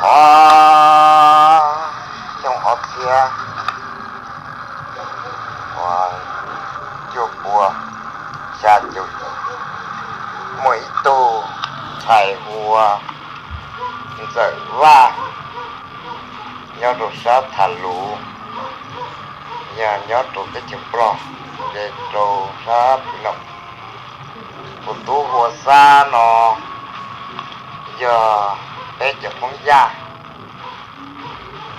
Ob xyoo ob txhiab uas cuaj pua xya caum, muaj ib tug ntxhais hu ua Ntxawm Vaj, nyob rau sab Thav Luv, yog nyob rau teb chaws Nplog, ces rau sab Phu Nom. Tus tub hu ua Xab no yog peb cov Hmoob Yaj,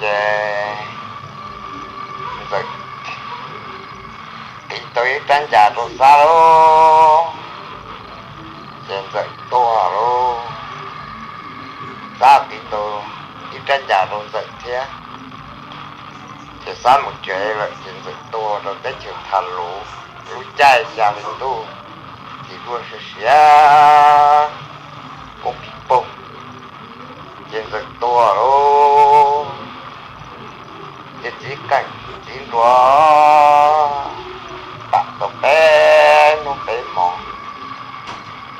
ces Ntxawm qiv tau ib rab ncas rau Xab lauj, ces Ntxawm tuag lauj. Xab qiv tau ib rab ncas rau Ntxawm thiab, ces Xab mus tsev lawm, ces Ntxawm tuag rau teb chaws Thav Luv. Lub caij xya hli ntuj, txiv duaj siav siav, pob pig poog, ces Ntxawm tuag lauj. Ces txiv qeej txiv nruas pam tau peb hnub peb hmo,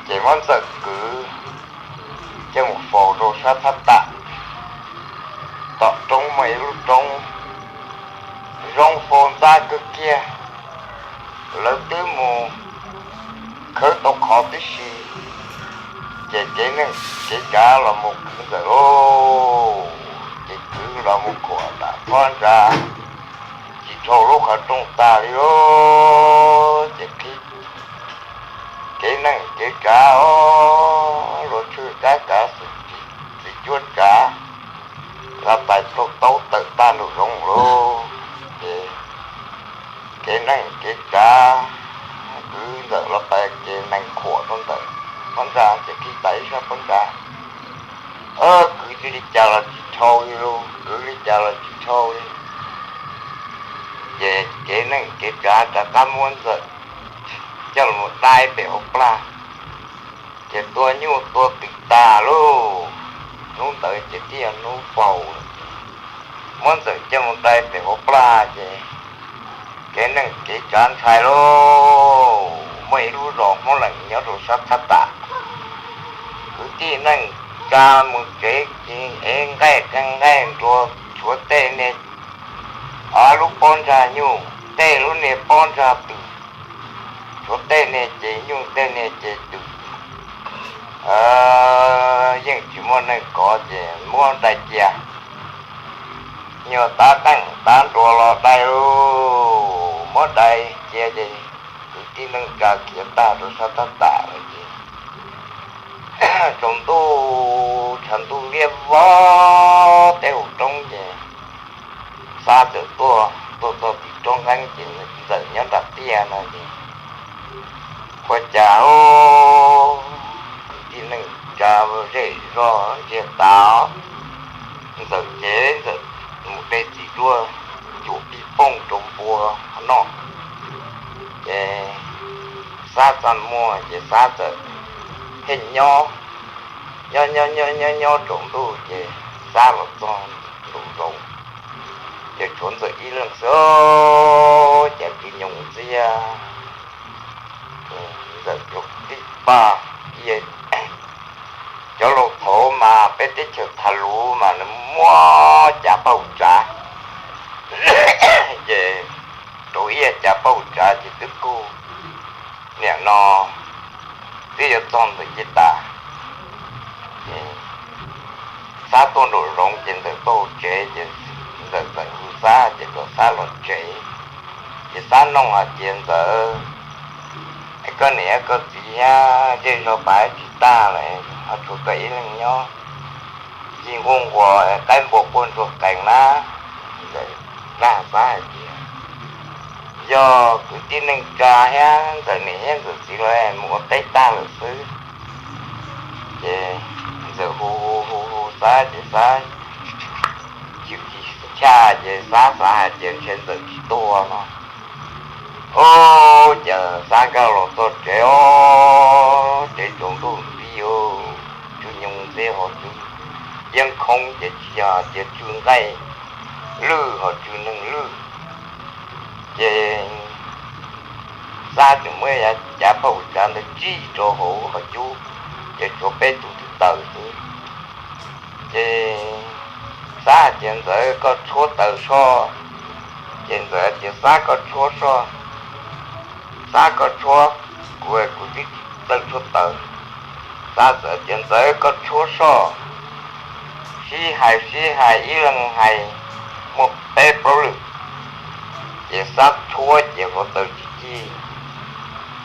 ces muab Ntxawm kwv coj mus faus rau sab Thab Tam. Tom roob muaj ib lub roob zoo fau ntxab kawg kiag, lawv twb mus khawb tau qhov tib si, ces kev neej kev tsav los mus kwv Ntxawm lauj. Ces kwv los mus khuam nram phab ntsa, tsis dhau lub qhov rooj tag li lauj. Ces qhib kev neej kev tsav os, luag tshwj kab kav xwm txwv cuab tsav, los tais taub tawm tag nraum zoov lauj. Ces kev neej kev tsav, kwv Ntxawm los pais ces nees khuam rau ntawm phab ntsa, ces qhib tais ib sab phab ntsa. Kwv tsis li cas los tsis dhau li lauj, kwv li cas los tsis dhau li. Ces kev neej kev tsav rov qab muab Ntxawm coj los dai pem hauv plag, ces tua nyuj tua twm tas lauj. Hnub ntawd ces twb yog hnub faus lawm, muab Ntxawm coj mus dai pem hauv plag ces kev neej kev tsav ntshai lauj. Muaj ib lub zos Hmoob Lees nyob rau sab Thab Tam, kwv tij neej tsa mus tsev ces ev nqaij qee nqaij nruas, tshuav tej niag lub pob ntsa nyuj, tej lub niag pob ntsa twm, tshuav tej niag ces nyuj tej niag ces twm. Yeej tsis muaj neeg kov ces muab dai cia. Nyuag tav qeej tav nruas los dai lauj, muab dai cia ces kwv tij neej tsa khiav tag rau sab Thab Tam lawm ces tsaus ntuj tshav ntuj liab vog teb hauv roob ces Xab txawm tuaj, tuaj txog tim roob nqeeb ces Ntxawm nyob nram tiaj no ces ua cas kwv tij neej tsa zej zog ntsiag tas, Ntxawm ces Ntxawm mus de txiv duaj cuam pig pooj rau npua noj. Ces Xab txaj muag ces Xab txawm pheej nyob, nyob nyob nyob nyob nyob tsaus ntuj ces Xab los txog nraum zoov, ces tshuav Ntxawm ib leeg xwb, cas kwv nyoos ntxiag. Ntxawm tib pag, cov laus thaud mas peb teb chaws Thav Luv mas nws muaj cav paj huv tsav, ces rau ib cav paj huv tsav ces twb kub, nim no twb yuav txog ntawm ces tas. Xab tuaj nraum zoov ces Ntxawm tuaj hauv tsev ces Ntxawm txawm hu Xab ces kom Xab los tsev. Ces Xab noog hais tias, Ntxawm, koj niam koj txiv thiab zej zog pab tsis tag lawm, ho tshuav koj ib leeg nyob, ci nquj nquas qaib npua quaj ntsuag qees na. Ntxawm dag Xab hais tias, Yog kwv tij neej tsa thiab Ntxawm niam thiab Ntxawm txiv lawv mus ua teb tag lawm xwb. Ces Ntxawm hu hu hu hu Xab ces Xab chim chim chaj ces Xab xav hais tias ntshe Ntxawm tsis tuag no. Ub, ces Xab nkag los txog tsev os, tsev tsaus ntuj nti, tsw nyoos ntxiag ho tsw yeeb khoob ces tsis yog tias tsw nqaij lwj ho tsw neeg lwj. Ces Xab tseem muab cav paj huv tsav ntawd tsij rau hauv qhov cub, ces tshuav peb tug twb tawm xwb. Ces Xab hais tias Ntxawm, koj tshuab taws soj. Ces Ntxawm hais tias Xab, koj tshuab soj, Xab koj tshuab, kuv kuv twb tsis tau tshuab taws. Xab txawm tias Ntxawm, koj tshuab soj. Sib hais sib hais ib leeg hais muaj peb plaub lwm, ces Xab tshuab ces hluav taws tsis ci.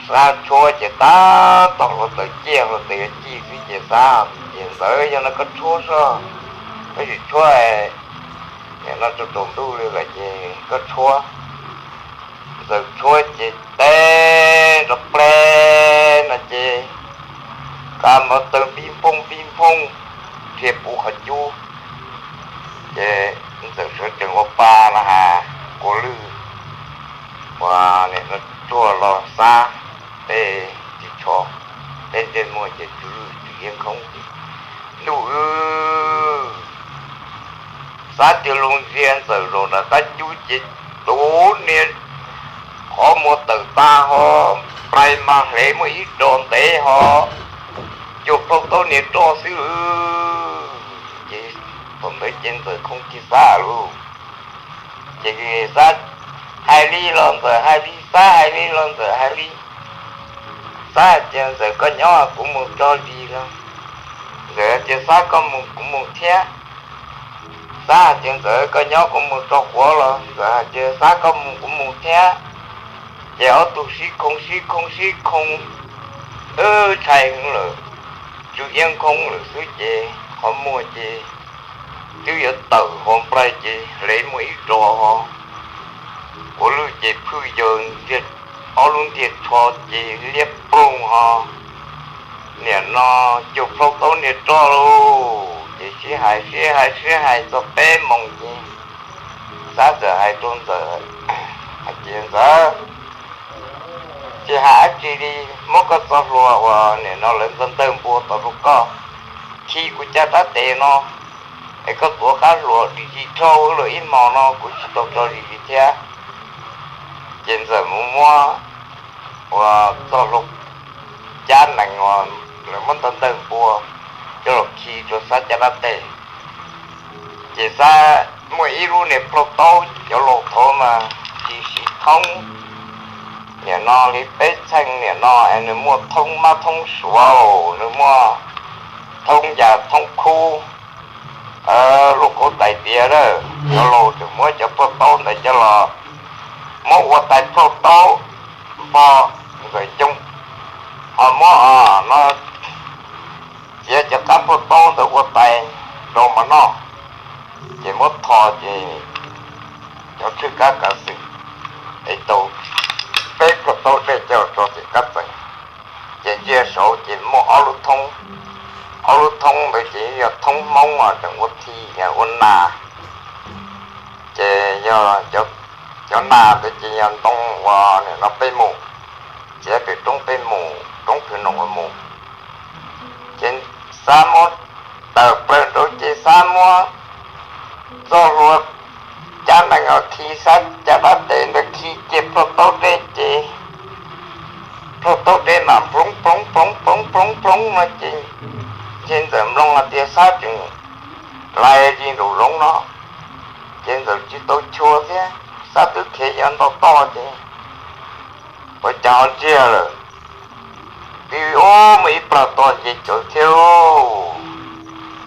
Xab tshuab ces tab tom hluav taws ciaj, hluav taws yuav ci xwb ces Xab tias Ntxawm, yog no koj tshuab soj, koj sim tshuab, nim no tsaus ntuj li lawm ces koj tshuab. Ntxawm tshuab ces teb nrov pleb no ces ka mov taw pib nphooj pib nphooj, rhia puv qhov cub. Ces Ntxawm sawv tsees ua pa no has, kua lwj uas nim no tsuag los Xab tej ris tsho, tej ntsej muag ces tsw lwj tsw iab khoob ces, ntuj wb, Xab tig loo ntsia Ntxawm zaum nram qab cub ces, tus niag qhov muag tawm tag ho, plais mas hle muaj ib ro ntev ho, cuag plhaub taub niag roj xwb. Ces thaum ntawd ces Ntxawm khoov kiag Xab lawm. Ces Xab hais li los Ntxawm hais li, Xab hais li los Ntxawm hais li. Xab hais tias Ntxawm, koj nyob kuv mus tso zis no. Ntxawm hais tias Xab, koj mus kuv mus thiab. Xab hais tias Ntxawm, koj nyob kuv mus tso quav los. Ntxawm hais tias Xab, koj mus kuv mus thiab. Ces ob tug sib khoo sib khoo sib khoo, wb ntshai heev lawm, tsw iab khoob lawm xwb ces qhov muag ces twb yuav tawm ho, plais ces hle muaj ib ro ho, kua lwj ces phwj yaws, ob lub ntiag tsho ces liab ploog ho, nim no cuag plhaub taub niag roj lauj. Ces sib hais sib hais sib hais txog peb moos ces Xab txawm hais rau Ntxawm hais tias Ntxawm, tsis hais dab tsi li, muab koj txoj hlua uas nim no lawv ntawg ntawg npua tau rau koj, khi kuv caj dab tes no, es koj tuav qab hluas dim zis rhau lawm ib hmos no kuv tsis tau tso zis li thiab. Ces Ntxawm mus muab uas txoj hlua cab nees uas lawv muab ntawg ntawg npua coj los khi rau Xab caj dab tes. Ces Xab muaj ib lub niag plhaub taub cov laus thaud mas tsis siv thoob, nim no li peb txheej nim no es nws muaj thoob mab thoob suav, nws muaj thoob ncas thoob khub, lub kauv tais tiav lawm, cov laus tseem muab cov plhaub taub ntawd coj los muab ua tais plhaub taub npog Ntxawm ncoo, ho muab no txiav cov qab plhaub taub ntawd ua tais rau mov noj, ces muab tho ces cov tshwj kab kav xwm es tau peb plhaub taub dej coj tso tim qab txee. Ces ntsia saud ces muaj ob lub thoob, ob lub thoob ntawd ces yog thoob Hmoob tseem ua thi ua nas, ces yog cov nas ntawd ces yog ntoo uas nim no peb mus, txiav pem roob peb mus, roob Phwv Noom uas mus. Ces Xab muab tawm plaws nraud ces Xab muab txoj hlua cab nees uas khi Xab caj dab tes ntawd khi cia plhaub taub dej ces plhaub taub dej mas ploov ploov ploov ploov ploov ploov no ces, ces Ntxawm mloog hais tias Xab tseem lais li nraum zoov no, ces Ntxawm tsis tau chua thiab, Xab twb khiav yuav nto toj ces ua cas ho ntsiag lawm. Twb ub muaj ib plag toj nce cawv thiab lauj.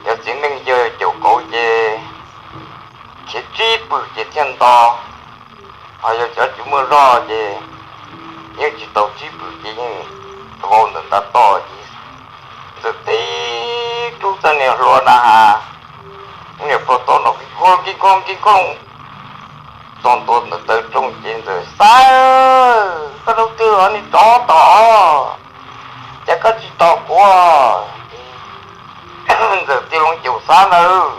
Yog txiv neej yawg caum kauv ces khiav tsib pwm ces thiaj nto, ho yog cov tsis muaj zog ces yeej tsis tau tsib pwm ces yeej vau ntawm ntav toj ces Ntxawm tib rub txoj niag hlua na has, niag plhaub taub no kib koog kib koog kib koog txog ntua ntawm taw rooj ces Ntxawm, Xab, koj rau twg os niag tsov tom, cas koj tsis tos kuv? Ntxawm tig loo caum Xab ntawd,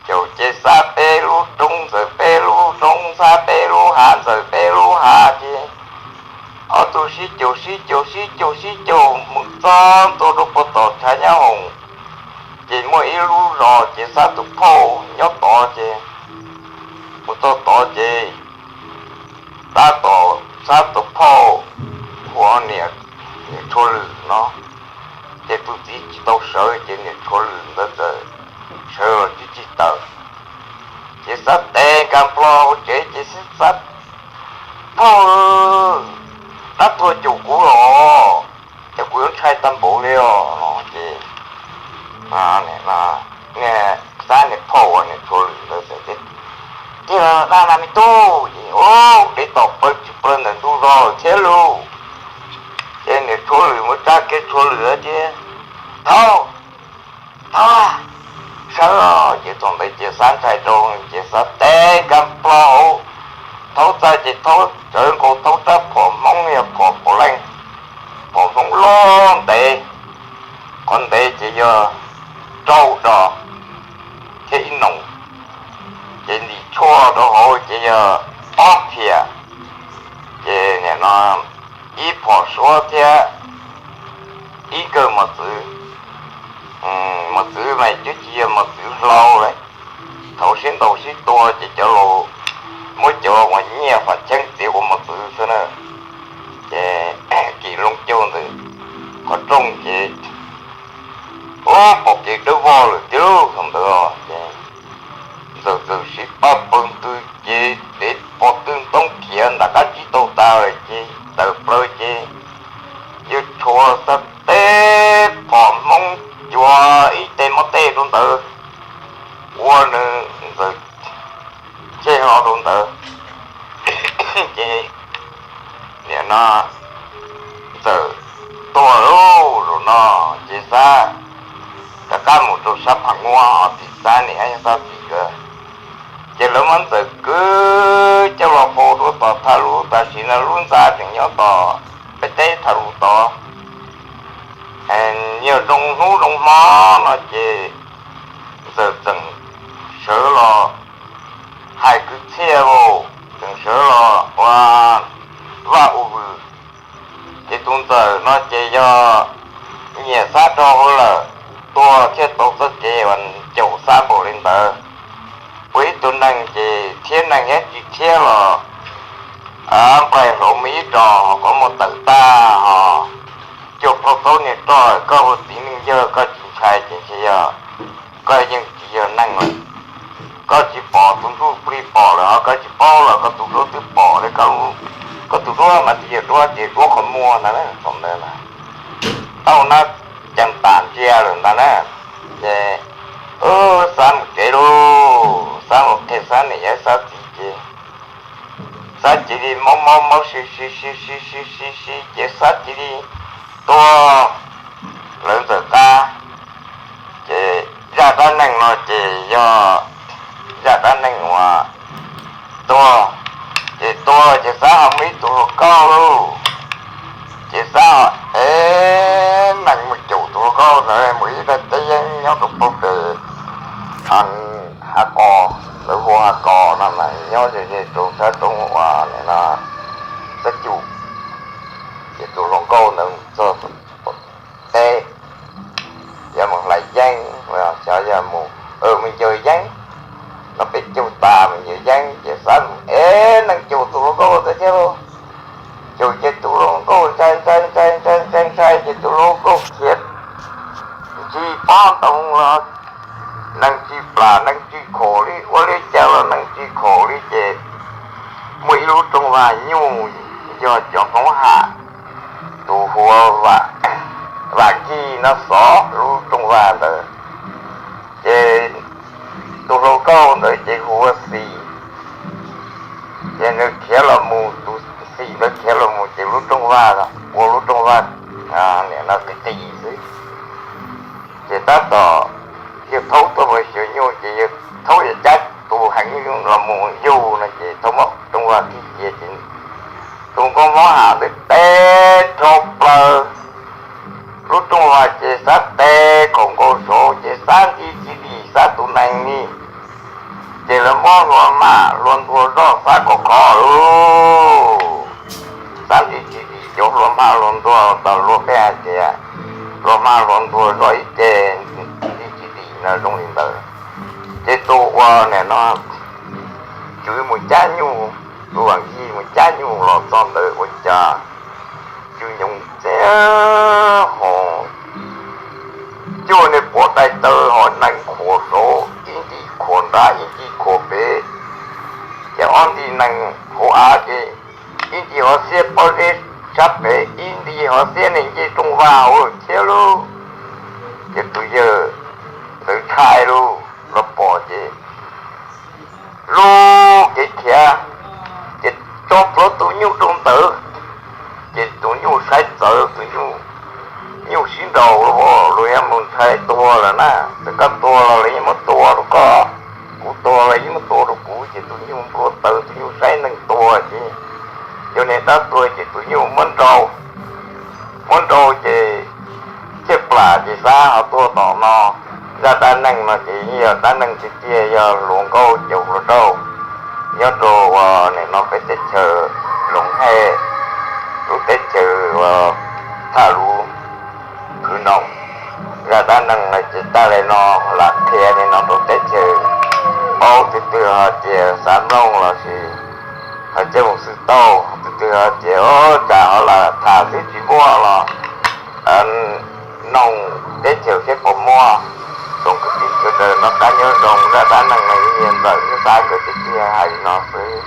caum ces Xab peb lub roob Ntxawm peb lub roob, Xab peb lub hav Ntxawm peb lub hav ces ob tug sib caum sib caum sib caum sib caum mus txog ntua rau puag tom tshav nyab hoom. Ces muaj ib lub zos ces Xab tus phauj nyob tod ces mus txog tod ces tab tom Xab tus phauj hu ua niam, niam Tshuav Lwm no, ces tus txiv tsis tau sawv ces niam Tshuav Lwm ntawd txawm sawv los tib tsis taws. Xab, phauj, rab phauj caum kuv los, ces kuv yuav ntshai tag npaum li os no ces niag Xab niag phauj uas niag tshuav lwm ntawd txawm tias, Ua dab na me tub, ces ua deb tom plaws tsis plaws ntawm ntug zos lawm thiab lauj. Ces niag tshuav lwm mus tsa kiag tshuav lwm tias, Thaub, thaub, sawv os. Ces thaum ntawd ces Xab ntshai rau ces Xab teb nkag plaws hauv, thaub txaj ces thaub tsawv nkaus thaub rab phom Hmoob yog phom puav leej, phom Hmoob loj ntev, qhov ntev ces yog rau dos thiab ib noos, ces ntim tshuaj rau hauv ces yog ob phiam, ces nim no ib phom suab thiab ib kawm mos txwv. Mos txwv mas twb tsis yog mos txwv hlau lawm, thaum sib ntaus sib tua ces cov laus muab cov uas nyiaj qhov cheeb txiav ua mos txwv xwb na. Ces Kim Looj Caug ntawd qhov rooj ces ub pom kev dawb vog lawm tiag lauj. Thaum ntawd ces Ntxawm txawm sib pab pawg ntws ces dev pom tw ntoob khiav nram qab tsib taug tas lawm ces tawm plaws ces yawg tshuav Xab teb phom Hmoob cuav ib teg mob tej rau ntawd, ua nws Ntxawm chej hlo rau ntawd. Ces nim no Ntxawm tuag lauj, zaum no ces Xab rov qab mus rau sab Pham Nguab tim Xab niam Xab txiv nkawd. Ces lawv muab Ntxawm kwv coj los faus rau tom Tha Lus, tam sim no lub ntxa tseem nyob tom peb teb Tha Lus tod. Yog zoo hnub zoo hmo no ces Ntxawm tseem sawv los hais kwv txhiaj lauj, tseem sawv los ua vaj ua vwm. Ces tus Ntxawm no ces yog nyiam Xab dhau hwv lawm, tuag thiaj tau txoj kev uas caum Xab npaum li ntawd. Ua ib tug neeg ces thiab neeg thiab tsis thiab los nqaij hloov me ib ro ho koj muaj tawm tag ho cuaj plaub txaub niag roj, koj ua txiv neej yawg koj tsis ntshai ces ntshe yog koj yeej tsis yog neeg lawm. Koj tsis pom tus ntsuj plig pom lawm ho koj tsis paub los koj tus duab twb pom li. Koj tus duab mas twb yog duab ces duab qhov muag ntag na, thaum ntawd na tau na, ceev tas ntsia lawm ntag na. Ces Xab mus tsev lauj, Xab mus qhia Xab niam Xab txiv ces Xab cia li mob mob mob si si si si si si si ces Xab cia li tuag lawv Ntxawm qab. Ces zaj dab neeg no ces yog zaj dab neeg uas tuag, ces tuag ces Xab ho muaj ib tug hluas nkauj lauj. Ces Xab ho ev neeg mus caum tus hluas nkauj ntawd mus ib daim teb yeeb nyob rau puag pem Hav Kos, lawv hu Hav Kos no mas nyob ze ze rau sab roob uas no Xab Cum. Ces tus hluas nkauj ntawd mus txog teb, yog mus hlais yeeb, xyov yog mus, mus ncaws yeeb, no peb caug tas mus ncaws yeeb ces Xab mus ev neeg caum tus hluas nkauj ntawd thiab lauj. Caum ces tus hluas nkauj ntshai ntshai ntshai ntshai ntshai ntshai ces tus hluas nkauj khiav ntsis pob ntoo los neeg tsis plam neeg tsis khom li, ua li cas los neeg tsis khom li ces muaj ib lub rooj vag nyuj yog cov Hmoob Ham tus hu ua Vam Kig no xov lub rooj vag ntawd. Ces tus hluas nkauj ntawd ces hu ua Xis, ces nws khiav los mus, tus Xis ntawd khiav los mus ces lub rooj vag, ua lub rooj vag nim no qis qis xwb. Ces tab tom yawg Thaub tuaj mus xyuas nyuj ces yawg Thaub yuav cab tus heev los mus yug no ces Thaub muab rooj vag qhib cia ces tus nkauj Hmoob Ham ntawd teb rho plaws lub rooj vag ces Xab tes khaum nkaus saud ces Xab nti tsis dim Xab tus nees li. Ces lawv muab hlua hmaj hlua ntuag zoj Xab khov khov lauj. Xab nti tsis dim cov hlua hmaj hlua ntuag, tau luag peb hais tias hlua hmaj hlua ntuag zoj ib ce nti tsis dim no zoo li ntawd. Ces tus ua nim no Tswv mus cab nyuj, tus Vam Kig mus cab nyuj los txog ntawd ua cas Tswv nyoos txias ho cuaj niag puav dai taw ho nees khuam saud, ib nti khuam nrad ib nti khuam pem. Ces ob nti neeg hauv av ces ib nti hov xiab pob zeb sab pem, ib nti hov xiab neeg ncej rooj vag hauv lawm thiab lauj. Ces tus yawg ntawd ntshai lauj, los pom ces lub kev khiav, ces tso plhuav tus nyuj rau ntawd. Ces tus nyuj saib txawv, tus nyuj, nyuj sib nraus, luag yeej mus ntshai tuag lawm na. Txawm koj tuag los lawv yeej muab tua rau koj, kuv tuag los yeej muab tua rau kuv. Ces tus nyuj nplua tawv, tus nyuj saib neeg tuag ces, yog niag dab tuag ces tus nyuj muab nrau, muab nrau ces thiaj plam ces xav ho tuag tom no. Zaj dab neeg no ces yeej yog dab neeg tiag tiag, yog hluas nkauj caum hluas nraug nyob rau ua nim no peb teb chaws Loos Hej, lub teb chaws ua Thaj Lus, Khwv Noom. Zaj dab neeg no ces tag li no, lam qhia li no rau teb chaws paub. Tus twg ho tias xav mloog los sis ho coj mus xwb tau. Tus twg ho tias tsam ho lam tham xwb tsis muaj los noog teb chaws seb puas muaj. Tsoom kwv tij sawv daws noj qab nyob zoo, zaj dab neeg no yeej yog Ntxawm thiab Xab nkawd tiag tiag hais li no xwb.